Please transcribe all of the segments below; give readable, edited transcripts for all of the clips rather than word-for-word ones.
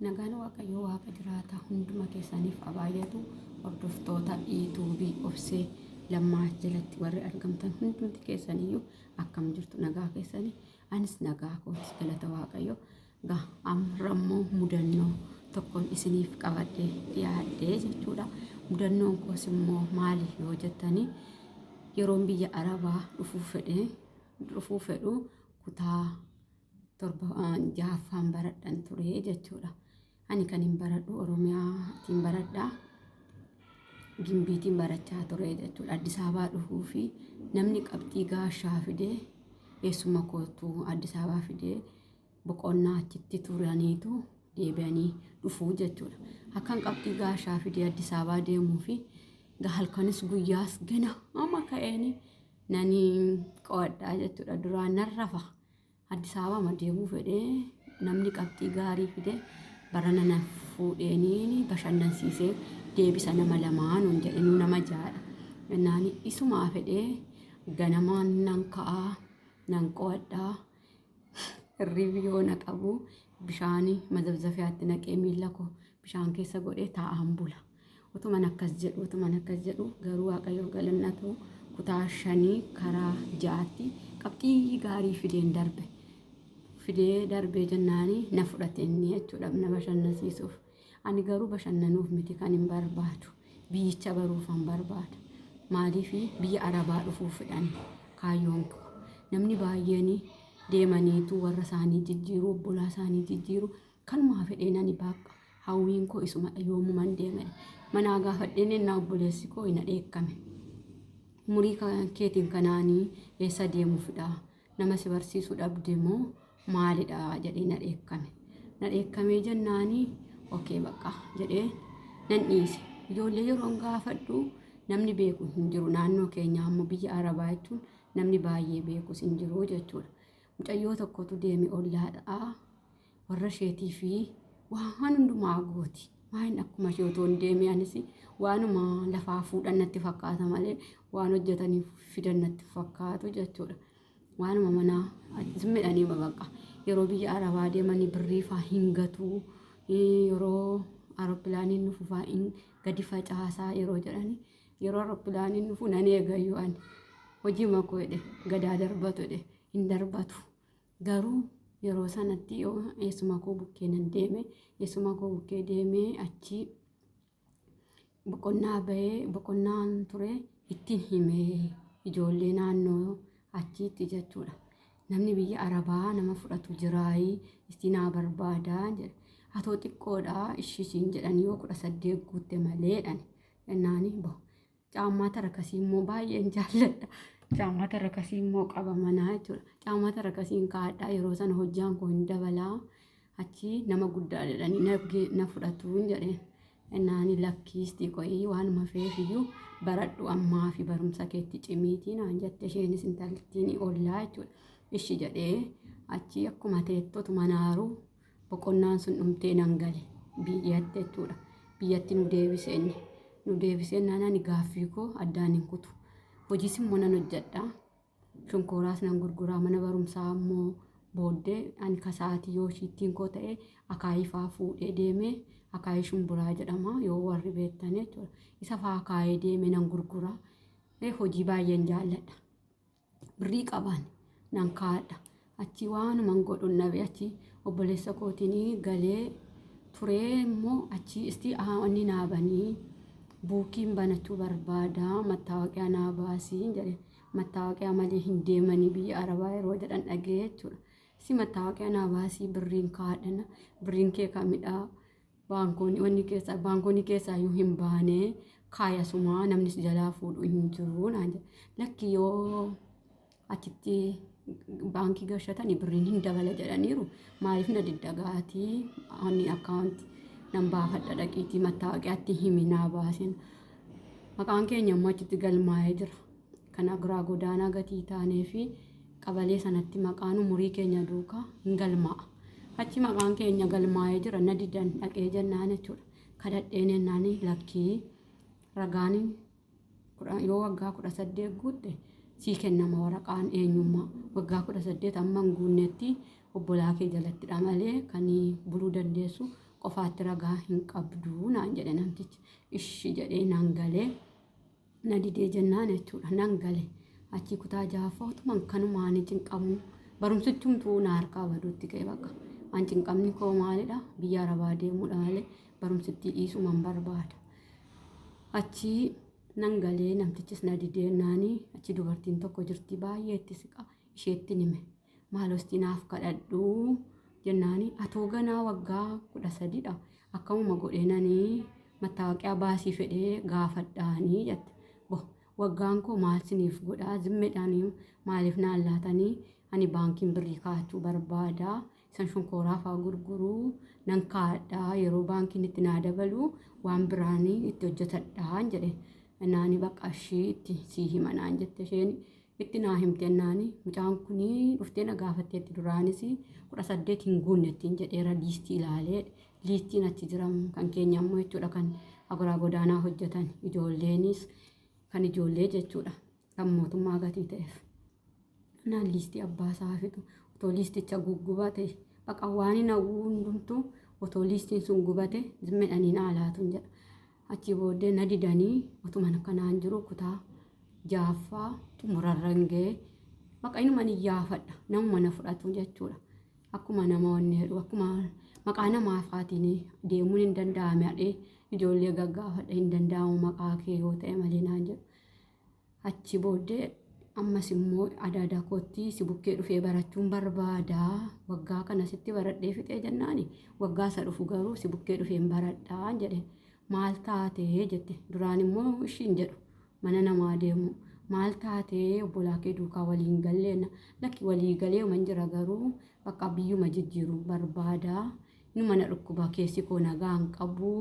Nagaan Waaqayyoo Waaqa jiraataa hunduma keessaniif haa baay'atu. Hordoftoota YouTube Obsee Lammaa jalatti warri argamtan hundumti keessaniyyuu akkam jirtu nagaa keessanii? Anis nagaa kooti, galata Waaqayyoo. Gaa amrammoo mudannoo tokkoon isiniif qabadhee dhiyaadhee jechuudha. Mudannoon koos immoo maali yoo jettanii, yeroon biyya Arabaa dhufuu fedhu kutaa torba jahaffaan baradhan ture jechuudha. Ani kan hin baradhu Oromiyaatiin baradha. Gimbiitiin barachaa ture jechuudha. Addis Ababaa dhufuu fi namni qabxii gaashaa fidee eessuma kootu Addis Ababaa fidee boqonnaa achitti turaniitu deebi'anii dhufuu jechuudha. Akkan qabxii gaashaa fidee Addis Ababaa deemuu fi halkanis guyyaas gana amma ka'een nani qo'adhaa jechuudha. Duraan nan rafa. Addis Ababa deemuu fedhee namni qabxii gaarii fide barana na fuudheenii bashannansiisee deebisa, nama lamaa nuun jedhe, nu nama ja'adha. Jennaan isumaa fedhee ganamaan nan ka'aa, nan qo'adhaa. Hirriibni yoo na qabu bishaan mazabzafiyaatti naqee miila koo bishaan keessa godhee taa'aan bula. Utuman akkas jedhu, utuman akkas jedhu, garuu Waaqayyoof galannatu, kutaa shanii karaa ja'aatti qabxii gaarii fideen darbe. Fidee darbee jennaani na fudhate inni jechuudha na bashannansiisuuf. Ani garuu bashannanuuf miti kan hin barbaadu. Biyyicha baruufan barbaada. Maaliif biyya Arabaa dhufuuf fedhan kaayyoon koo. Namni baay'een deemaniitu warra isaanii jijjiiru, obbolaa isaanii jijjiiru. Kanumaa fedheen ani baaqqa. Hawwiin koo isumadha, yoomuman deemedha. Manaa gaafadheen ennaa obboleessi koo na dheekkame. Umurii keetiin kanaanii eessa deemuufidha? Nama si barsiisuu dhabde moo maalidha jedhee na dheekkame. Na dheekkamee jennaanii okay bakka jedhee nan dhiise. Ijoollee yeroon gaafadhu namni beeku hin jiru. Naannoo keenyaa ammoo biyya Arabaa jechuun namni baay'ee beekus hin jiru jechuudha. Mucayyoo tokkotu deeme, ollaadhaa, warra isheetii fi waan hundumaa gooti. Waan akkuma ishee otoo hin deemee anis waanuma lafaa fuudhan natti fakkaata malee waan hojjetanii fidan natti fakkaatu jechuudha. Waanuma manaa midhanii babaqa. Yeroo biyya Arabaa deemanii birrii faa hin gatuu. Yeroo aeropilaaniin dhufu faa hin gadi facaasaa yeroo jedhani, yeroo aeropilaaniin dhufu nan eegayyuu, ani hojii makoo jedhe gadaa darbatu jedhe hin darbatu. Garuu yeroo sanatti yoo eessuma koo bukkee nan deeme, eessuma koo bukkee deemee achi boqonnaa bahee boqonnaan ture ittiin himee ijoollee naannoo achiitti jechuudha. Namni biyya Arabaa nama fudhatu jiraayii istii naa barbaadaa jedhe. Atoo xiqqoodha ishisiin jedhan, yoo 18 guutte maleedhaan jennaani bahu. Caammaa tarakasii immoo baay'een jaalladha. Caammaa tarakasii immoo qaba manaa jechuudha. Caammaa tarakasiin kaa'adhaa, yeroo sana hojjaan koo hin dabalaa. Achi nama guddaa jedhanii na fudhatu jedheen. Innaani lakkiistii qo'ii, waanuma feefiyyuu baradhu ammaa fi barumsa keetti cimiitii naan jette isheenis, intalttiin ollaa jechuudha. Ishi jedhee achi akkuma teettotu manaaruu boqonnaan sun dhumtee nan gale biyyatti jechuudha. Biyyatti nu deebise inni. Nu deebisee naan ani gaaffii koo addaan hin kutu. Hojiis immoo nan hojjedha. Shonkoraas nan gurguraa, mana barumsaa immoo booddee ani kasaatii yoo ishiittiin koo ta'e akaayii faa fuudhee deemee, akaayii shumburaa jedhama yoo warri beektan jechuudha. Isa faa akaayee deemee nan gurguraa. Hojii baay'een jaalladha. Birrii qabaan nan kaa'adha. Achi waanuman godhun dhabe, achi obboleessa kootiin galee turee immoo achi isti inni naa banii buukiin banachuu barbaada, mattaawoqiyaa naa baasii jedhe. Mattaawoqiyaa malee hin deemanii biyya Arabaa yeroo jedhan dhagee jechuudha. Si mattaawoqiyaa naa baasii, birriin kaa'adhana, birriin kee kamidhaa, baankoonni wanni keessaa baankonni keessaa iyyuu hin baane, kaayasumaa namni si jalaa fuudhu hin jiru naan jedhe. Lakki, yoo achitti baankii gashatanii birriin hin dabala jedhaniiru, maaliif na diddagaatii, ani akkaawunti nan baafadha, dhaqiitii mattaawoqiyaatti himi naa baasin. Maqaan keenya immoo achitti galmaa'ee jira. Kan agiraa godaanaa gatii taanee fi qabalee sanatti maqaan umurii keenya duukaa hin galmaa'a. Achi maqaan keenya galmaa'ee jira, na didan dhaqee jennaan jechuudha. Kadhadheen jennaan lakkii, ragaan yoo waggaa 18 guutte sii kennama waraqaan eenyummaa, waggaa 18 amma hin guunnetti obbolaa kee jalattidha malee kan buluu dandeessu Qofaatti ragaa hin qabdu naan jedhe namtichi. Ishi jedhee naan galee na didee jennaan jechuudha nan gale. Achii kutaa ja'affaa utuman kanumaan cinqamu barumsichumtuu na harkaa baduutti ka'e bakka. An cinqamni koo maalidha? Biyya arabaa deemuudha malee barumsittii dhiisuman barbaada. Achii nan galee namtichis na didee naanii achi dubartiin tokko jirti baay'ee itti siqa isheetti hime. Maaloo naaf kadhadhu jennaani atoo ganaa waggaa 13dha akkamuma godheenanii mattaawoqiyaa baasii fedhee gaafadhaanii jette. Waggaan koo maal siniif godhaa zimmedhaanii maaliif naan laatanii ani baankiin birrii kaa'achuu barbaada isan shonkooraa fa'aa gurguruu nan kaa'adhaa yeroo baankiin itti naa dabalu waan biraanii itti hojjetadhaan jedhe. Naani bakka ishii itti sii hima naan jette isheen itti naa himte naani mucaan kunii dhuftee na gaafatteetti duraanis 18 hin guunne ittiin jedheera liistii ilaalee liistiin achi jiramu kan keenya ammoo jechuudha kan agoraa godaanaa hojjetan ijoolleenis kan ijoollee jechuudha kan mootummaa gatii ta'eef. Naan liistii abbaa isaa fidu otoo liisticha guggubate baqa waan hin hawwu hundumtuu otoo liistiin sun gubate zimmeedhanii naa laatuun jedha. Achi booddee na didanii otuma kanaan jiru kutaa ja'affaa xumurarra hin ga'e baqa inuma ni yaafadha namuma na fudhatu jechuudha. Akkuma nama wanni jedhu akkuma maqaa namaa faatiin deemuun hin danda'ame hadhee ijoollee gaggaafadha hin danda'amu maqaa kee yoo ta'e malee naan jedhu. Achi booddee ammas immoo adaadaa kootti si bukkee dhufee barachuun barbaada waggaa kana sitti baradhee fixee jennaani waggaa isa dhufu garuu si bukkee dhufeen baradhaa jedhe. Maal taatee jette duraan immoo ishiin jedhu mana namaa deemu maal taatee obbolaa kee duukaa waliin galleena lakki walii galee man jira garuu bakka biyyuma jijjiiruu barbaada inuma na dhukkuba keessi koo nagaa hin qabu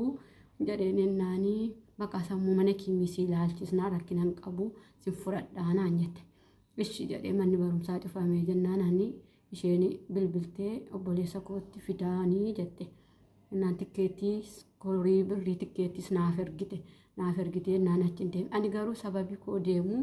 jedheen ennaanii bakka sammuu mana kiimisii ilaalchisnaa rakkina hin qabu sin fudhadhaa naan jette. Ishi jedhee manni barumsaa cufamee jennaan ani isheen bilbiltee obboleessa kootti fidaanii jette. Innaan tikkeettii horii birrii tikkeettiis naaf ergite naaf ergitee naan achi hin deemne. Ani garuu sababii koo deemuu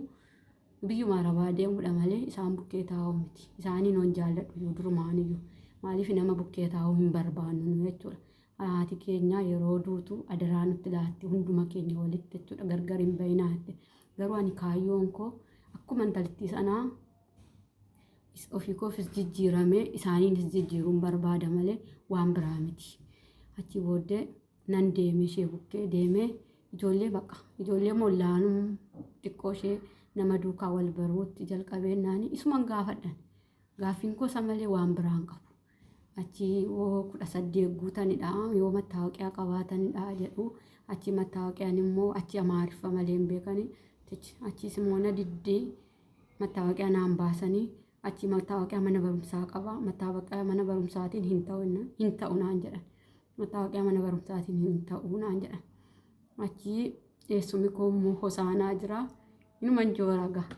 biyyuma arabaa deemuudha malee isaan bukkee taa'uu miti. Isaaniin hon jaalladhu iyyuu durumaan iyyuu. Maaliif nama bukkee taa'uu hin barbaannu nu jechuudha. Haati keenya yeroo duutu adaraa nutti laatti hunduma keenya walitti jechuudha gargar hin bayinaa jette. Garuu ani kaayyoon koo akkuma intalittii sanaa ofii koofis jijjiiramee isaaniinis jijjiiruun barbaada malee waan biraa miti. Achi booddee nan deeme ishee bukkee deemee ijoollee baqa ijoollee mollaanuu xiqqoo ishee nama duukaa wal baruutti jalqabee naani isuman gaafadhan. Gaaffiin koo isa malee waan biraa hin qabu. Achi yoo 18 guutanidha yoo mattaawoqiyaa qabaatanidha jedhu achi mattaawoqiyaan immoo achi amaariffa malee hin beekani. Achis immoo na diddee mattaawoqiyaa naan baasanii achi mattaawoqiyaa mana barumsaa qaba mattaawoqiyaa mana barumsaatiin hin ta'u hin ta'u naan jedhan. Mattaawoqiyaa mana barumsaatiin hin ta'u naan jedhan. Achi eessumi koo immoo hosaanaa jira. Inuman joora gaa.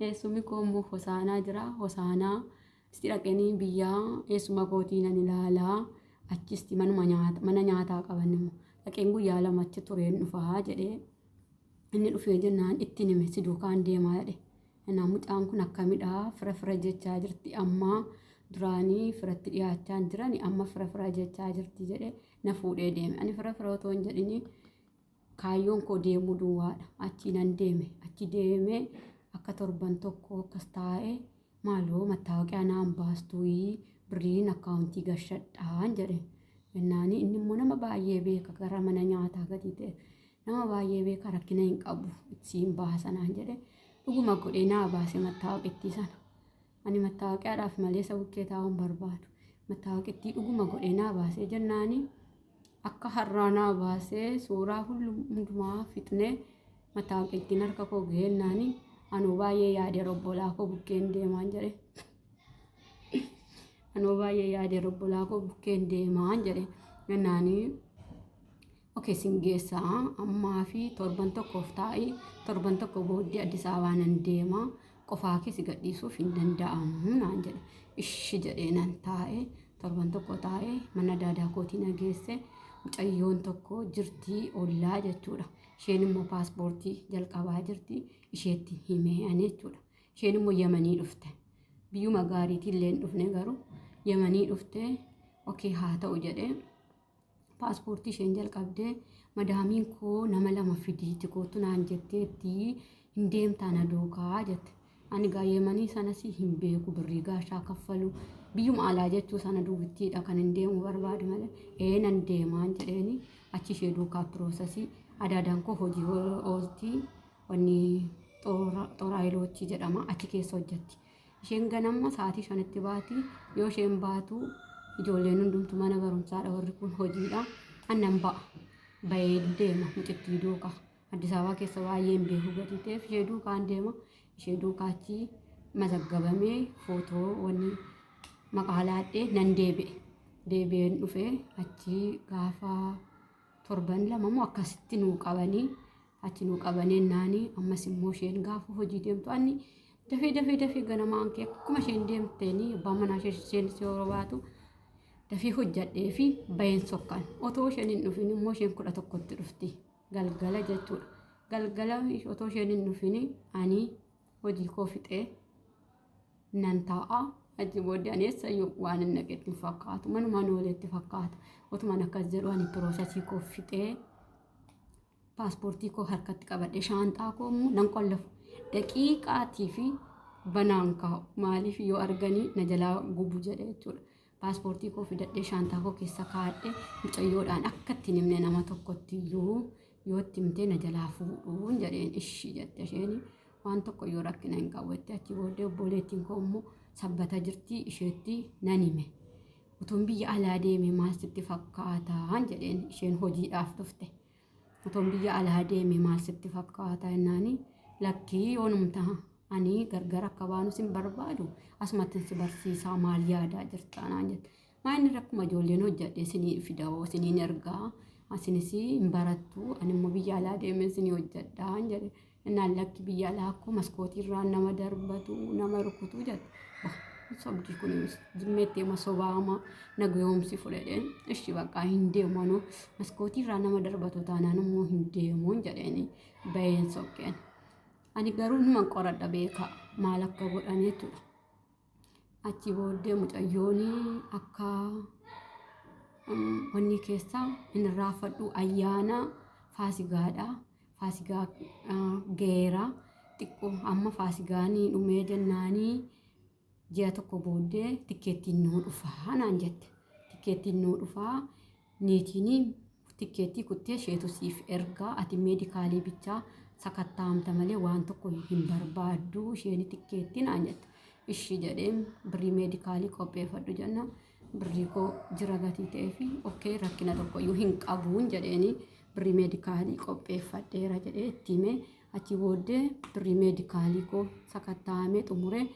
Eessumi koo immoo hosaanaa jira. Hosaanaa isti dhaqanii biyyaa eessuma kootii nan ilaalaa. Achisti manuma nyaata mana nyaataa qaban immoo dhaqeen guyyaa 2 achi tureen dhufaa jedhee inni dhufee jennaan itti hime si duukaan deemaa jedhe. Innaan mucaan kun akkamidha fira fira jechaa jirti amma duraanii firatti dhiyaachaa hin jirani amma fira fira jechaa jirti jedhe na fuudhee deeme. Ani fira fira otoo hin jedhini kaayyoon koo deemuu duwwaadha. Achi nan deeme. Achi deemee akka torban tokko akkas taa'ee maaloo mattaawoqiyaa naan baastuuyii birriin akkaawuntii gashadhaan jedhe. Jennaani inni immoo nama baay'ee beeka gara mana nyaataa gadi ta'e nama baay'ee beeka rakkina hin qabu siin baasa naan jedhe. Dhuguma godhee naa baase mattaawoqittii sana. Ani mattaawoqiyaadhaaf malee isa bukkee taa'uu hin barbaadu. Mattaawoqittii dhuguma godhee naa baasee jennaani akka har'aa naa baasee suuraa hundumaa fixnee mattaawoqittiin harka koo ga'eennaani anuu baay'ee yaadee obbolaa koo bukkeen deemaan jedhe. Anuu baay'ee yaadee obbolaa koo bukkeen deemaan jedhe. Jennaani okei sin geessaa ammaa fi torban tokkoof taa'i torban tokko booddee Addis Ababaa nan deema qofaa kee si gadhiisuuf hin danda'amu naan jedhe. Ishi jedhee nan taa'e torban tokko taa'e mana daadaa kootii na geesse mucayyoon tokko jirtii ollaa jechuudha. Isheen immoo paaspoortii jalqabaa jirti isheetti himee ani jechuudha. Isheen immoo Yemanii dhufte. Biyyuma gaariitii illee hin dhufne garuu Yemanii dhufte. Okay, haa ta'u jedhee paaspoortii isheen jalqabdee, madaamiin koo nama lama fidiiti kootu naan jetteetti, hin deemtaa na duukaa jette. Ani gaayyeemanii sanas hin beeku, birrii gaashaa kaffalu biyyuma alaa jechuu sana duubittiidha kan hin deemu barbaadu malee, ee nan deemaan jedheeni achi ishee duukaa process. Adaadaan koo hojii ooltii, wanni xoraayilochii jedhama, achi keessa hojjetti. Isheen ganama sa'aatii 5tti baati. Yoo isheen baatu ijoolleen hundumtu mana barumsaadha, warri kun hojiidha. Annan ba'a. Bahee deema mucittii duukaa. Addis Ababaa keessa baay'ee hin beeku gadi ta'eef ishee duukaan deema. Ishee duukaa achi mazaggabamee footoo wanni maqaa laadhee nan deebi'e. Deebi'een dhufee achi gaafa torban 2 moo akkasitti nuu qabanii, achi nuu qabanii naanii. Ammas immoo isheen gaafa hojii deemtu ani dafee dafee dafee ganamaan kee akkuma isheen deemteeni, abbaan manaa ishee isheen yeroo baatu dafee hojjadhee fi baheen sokkan. Otoo isheen hin dhufin immoo, isheen 11tti dhufti galgala jechuudha. Galgala otoo isheen hin dhufin ani hojii koo fixee nan taa'a. Achi booddee ani eessayyuu waan hin dhaqetti hin fakkaatu, manumaan ooletti fakkaata. Otumaan akkas jedhu ani process koo fixee, paaspoortii koo harkatti qabadhe, shaanxaa koo immoo nan qollafu, daqiiqaatii fi banaan kaa'u, maaliif yoo arganii na jalaa gubu jedhe jechuudha. Paaspoortii koo fidadhee shaanxaa koo keessa kaa'adhe. Mucayyoodhaan akka itti himne nama tokkotti iyyuu, yoo itti himtee na jalaa fuudhuun jedheen. Ishii jette isheen, waan tokko yoo rakkina hin qabu jette. Achi booddee obboleettiin koo immoo sabbata jirti, isheetti nan hime. Utuun biyya alaa deeme maal sitti fakkaataan jedheen. Isheen hojiidhaaf dhufte. Utuun biyya alaa deeme maal sitti fakkaata jennaani, lakkii, yoonumta ani gargar akka baanu sin barbaadu, asumatti si barsiisaa, maal yaadaa jirta naan jette. Maa inni rakkuma ijoolleen hojjedhe sinii fidawoo siniin ergaa, asinis hin barattu, ani immoo biyya alaa deemee sinii hojjedhaan jedhe. Innaan lakki, biyya alaa akkoo maskootii irraa nama darbatu, nama rukutu jette. Sobdi kun zimmeetti ma sobaama nagoomsi fudhadheen. Ishi bakka hin deemu, anuu maskootii irraa nama darbatu taanaan immoo hin deemuun jedheeni baheen soqqeen. Ani garuu numa qoradha beeka maal akka godhan jechuudha. Achi booddee mucayyoon akka wanni keessaa hin irraanfadhu, ayyaana faasigaadha. Faasigaa ga'eera xiqqoo, amma faasigaanii dhumee jennaanii ji'a tokko booddee tikkeettiin nuu dhufaa naan jette. Tikkeettiin nuu dhufaa, niitiin tikkeettii kuttee isheetu siif ergaa, ati medical bichaa sakattaamta malee waan tokko hin barbaaddu isheen tikkeettii naan jette. Ishii jedheen, birrii medical qopheeffadhu jenna, birrii koo jira gatii ta'ee fi okay, rakkina tokkoyyuu hin qabuun jedheeni, birrii medical qopheeffadheera jedhee itti himee. Achi booddee birrii medical koo sakattaamee xumuree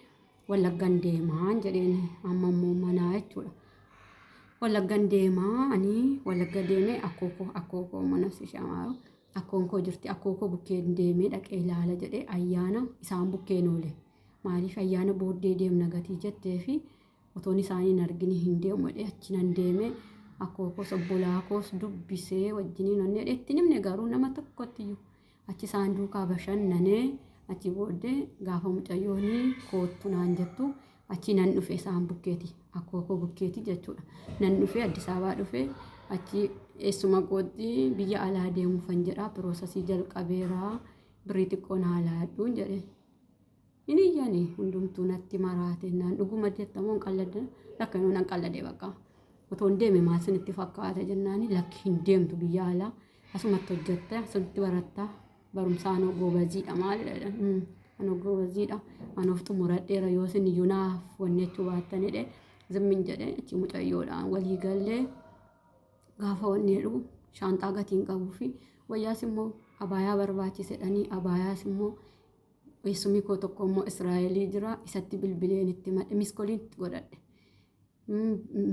Wallaggan deemaan jedheen. Amma immoo manaa jechuudha. Wallaggan deemaa, ani Wallagga deemee akkookoo mana si shamaaru akkoon koo jirti, akkookoo bukkeen deemee dhaqee ilaala jedhee ayyaana isaan bukkeen oole. Maaliif ayyaana booddee deemna gatii jettee fi otoon isaanii hin argini hin deemu jedhee achi nan deemee akkookoos obbolaa koos dubbisee wajjiniin onnee jedhee itti himne garuu nama tokkotti iyyuu. Achi isaan duukaa bashannanee, achi booddee gaafa mucayyoon koottu naan jettu achi nan dhufe isaan bukkeeti, akkookoo bukkeeti jechuudha. Nan dhufe, Addis Ababaa dhufe. Achi eessuma kootti biyya alaa deemuufan jedha, process jalqabeera, birrii xiqqoo naa laadhuun jedhe. Hin iyyani hundumtuu natti maraate naan, dhuguma jettamoo hin qalladde? Lakka inuu nan qalladee bakka. Otoo hin deeme maal sinitti fakkaata jennaani, lakki, hin deemtu biyya alaa, asumatti hojjetta, asumatti baratta, barumsaan goobaziidha maalidha jedhan. Anoo goobaziidha, anoof xumuradheera, yoo isin iyyuu naaf wanni jechuu baattan jedhe. Zimmin jedhe. Achi mucayyoodhaan walii gallee gaafa wanni jedhu shaanxaa gatiin qabuu fi wayyaas immoo abaayaa barbaachisedhanii, abaayaas immoo eessumni koo tokko immoo Israa'elii jira, isatti bilbileen itti madhe, missed calliin itti godhadhe.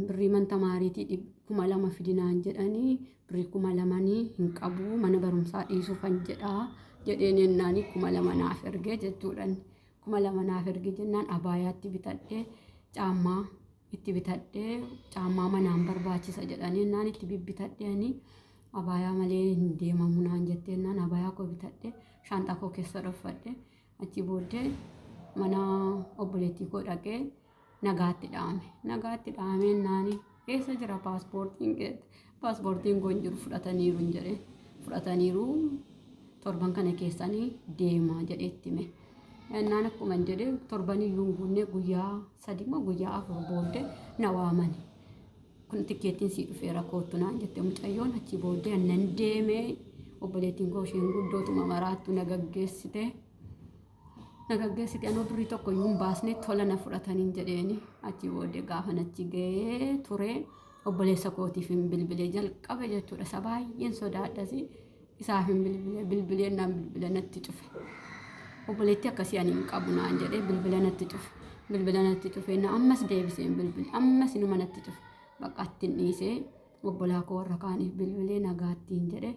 Birrii man tamaariitii 2000 fidinaan jedhanii, birrii 2000nii hin qabu, mana barumsaa dhiisuufan jedhaa jedheen yennaanii 2000 naaf ergee jechuudhaan. 2000 naaf ergee jennaan abaayaatti bitadhee, caammaa itti bitadhee, caammaa manaan barbaachisa jedhanii jennaan itti bibbitadheeni, abaayaa malee hin deemamu naan jettee jennaan abaayaa koo bitadhee shaanxaa koo keessa dhofadhe. Achi booddee mana obboleettii koo dhaqee nagaatti dhaame. Nagaatti dhaamee naani Eessa jira paaspoortiin kee? Paaspoortiin koo hin jiru, fudhataniiru hin jedhee. Fudhataniiru, torban kana keessanii deemaa jedhee itti hime. Innaan akkuma hin jedhee torban iyyuu hin guunne, guyyaa 3 moo guyyaa 4 booddee na waamani. Kun tikkeettiin sii dhufeera, koottu naan jette mucayyoon. Achi booddee nan deemee, obboleettiin koo isheen guddootuma maraattu na gaggeessite. Na gaggeessite, anoo birrii tokko iyyuu hin baasne, tola na fudhataniin jedheeni. Achi booddee gaafa achi ga'ee ture obboleessa kootiif hin bilbilee jalqabe jechuudha. Isa baay'een sodaadhas isaaf hin bilbilee. Bilbilee naan bilbila natti cufe. Obboleettii akkasii ani hin qabu naan jedhee bilbila natti cufe. Bilbila natti cufe, na ammas deebisee hin bilbile. Ammas inuma natti cufe. Bakka ittiin dhiisee obbolaa koo warra kaaniif bilbilee nagaattiin jedhe.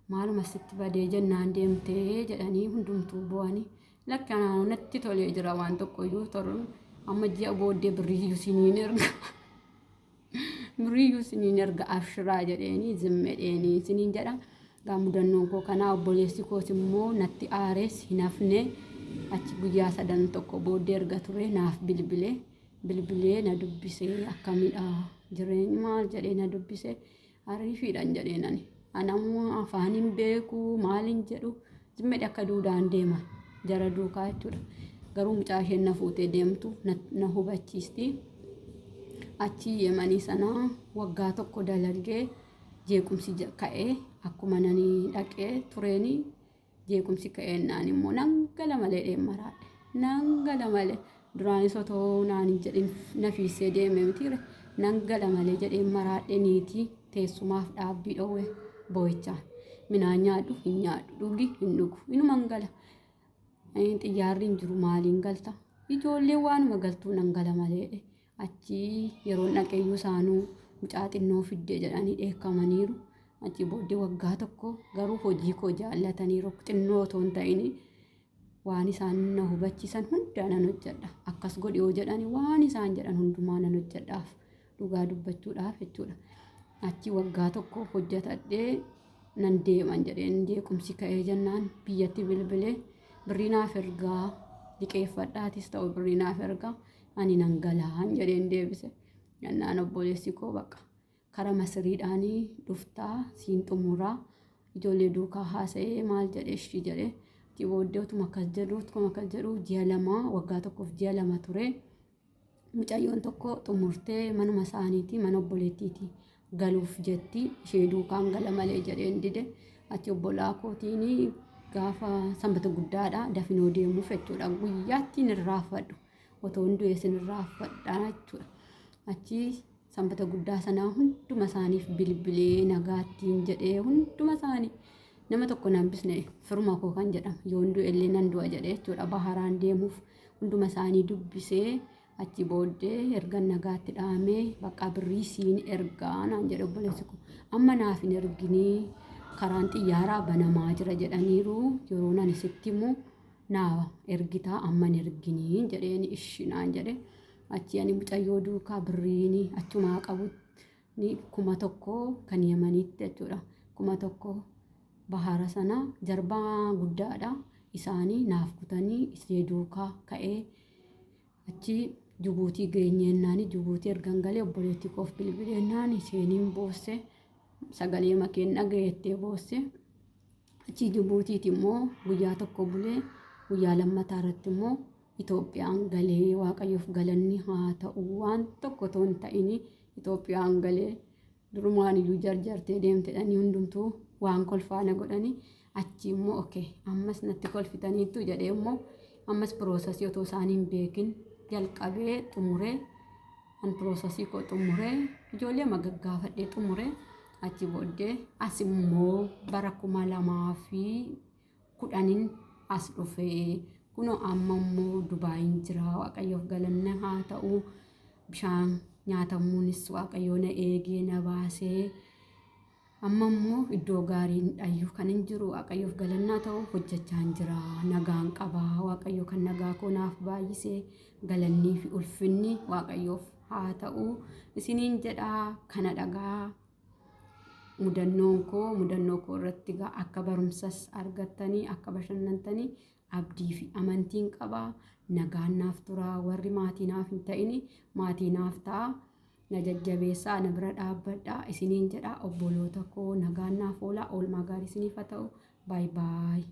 Maaluma sitti badee jennaan deemtee jedhanii hundumtuu bo'anii. Lakki, anaan natti tolee jira, waan tokko iyyuu toru, amma ji'a booddee birriyyuu siniin erga. Birriyyuu siniin erga, abshiraa jedheeni zimmedheeni siniin jedha. Gaa mudannoon koo kanaa. Obboleessi koos immoo natti aarees hin hafne. Achi guyyaa sadan tokko booddee erga ture naaf bilbile. Bilbilee na dubbisee, akkamidha jireenyi maal jedhee na dubbise. Ariifiidhaan jedheen ani. Anammoo afaan hin beeku, maal hin jedhu, zimmedhe akka duudaan deema jara duukaa jechuudha. Garuu mucaa isheen na fuutee deemtu na hubachiisti. Achi Yemanii sana waggaa tokko dalagee jeequmsi ka'ee, akkuma nani dhaqee tureeni jeequmsi ka'eennaan immoo nan gala malee dheemmaraadhe. Nan gala malee, duraanis otoo naan hin jedhin na fiissee deeme mitiire, nan gala malee jedheen maraadhe. Niitii teessumaaf dhaabbii dhoowwe boo'ichaan. Minaan nyaadhu hin nyaadhu, dhugi hin dhugu, inuman gala. Xiyyaarri hin jiru, maaliin galta? Ijoollee waanuma galtuu nan gala malee. Achi yeroon dhaqeeyyuu isaanuu mucaa xinnoo fidde jedhanii dheekkamaniiru. Achi booddee waggaa tokko garuu hojii koo jaallataniiru, xinnoo otoo hin ta'in waan isaan na hubachiisan hundaa nan hojjedha. Akkas godhi yoo jedhani waan isaan jedhan hundumaa nan hojjedhaaf, dhugaa dubbachuudhaaf jechuudha. Achi waggaa tokko hojjetadhee nan deeman jedheen, jeequmsi ka'ee jennaan biyyatti bilbilee, birrii naaf ergaa, liqeeffadhaatis ta'u birrii naaf ergaa, ani nan galaan jedheen deebise. Jennaan obboleessi koo bakka kara Masiriidhaanii dhuftaa siin xumuraa, ijoollee duukaa haasa'ee maal jedhee ishii jedhee. Achi booddee utuma akkas jedhu ji'a 2, waggaa tokkoof ji'a 2 ture. Mucayyoon tokko xumurtee manuma isaaniitii, mana obboleettiitii galuuf jetti, ishee duukaan gala malee jedheen dide. Achi obbolaa kootiin gaafa sanbata guddaadha dafinoo deemuuf jechuudha. Guyyaatti hin irraanfadhu. Otoo hin du'e sin irraanfadha jechuudha. Achi sanbata guddaa sanaa hunduma isaaniif bilbilee nagaattiin jedhee, hunduma isaanii nama tokko nan hambisne, firuma koo kan jedhamu yoon du'e illee nan du'a jedhee jechuudha. Baharaan deemuuf hunduma isaanii dubbisee, achi booddee erga nagaatti dhaamee, bakka birrii siin ergaa naan jedhe obboleessi koo. Amma naaf hin erginii, karaan xiyyaaraa banamaa jira jedhaniiru, yeroo nani sitti himu naa ergitaa, amma hin erginii jedheen. Ishi naan jedhe. Achi ani mucayyoo duukaa birriin achumaa qabu ni 1000 kan Yemaniitti jechuudha. 1000 bahara sana jarbaa guddaadha. Isaanii naaf kutanii ishee duukaa ka'ee achi Jibuutii geenyeennaan, Jibuutii ergan galee obboleettii koof bilbileennaan isheeniin boosse, sagalee makeen dhagayettee boosse. Achi Jibuutiiti immoo guyyaa tokko bulee guyyaa lammataa irratti immoo Itoophiyaan galee. Waaqayyoof galanni haa ta'u, waan tokko otoo hin ta'in Itoophiyaan galee. Durumaan iyyuu jarjartee deemtedhanii hundumtuu waan kolfaana godhanii. Achi immoo okay, ammas natti kolfitaniittu jedhee immoo ammas processii otoo isaanii hin beekin jalqabee xumuree, an processii koo xumuree, ijoollee magaggaafadhee xumuree, achi booddee as immoo bara 2010n as dhufee, kunoo amma immoo Dubaayin jira. Waaqayyoof galanni haa ta'u, bishaan nyaatamuunis Waaqayyoo na eegee na baasee, amma immoo iddoo gaariin dhayyuu kan hin jiru. Waaqayyoof galannaa ta'u, hojjechaa hin jira, nagaan qabaa. Waaqayyo kan nagaa koo naaf baay'isee galannii fi ulfinni Waaqayyoof haa ta'u isiniin jedhaa. Kana dhagaa mudannoon koo, mudannoo koo irratti akka barumsas argattanii akka bashannantanii abdii fi amantiin qabaa. Nagaan naaf turaa. Warri maatii naaf hin ta'in maatii naaf ta'a. Na jajjabeessaa, na bira dhaabbadhaa isiniin jedha. Obboloota koo, nagaan naaf oolaa. Oolmaa gaarii isiniif haa ta'u. Baay baay.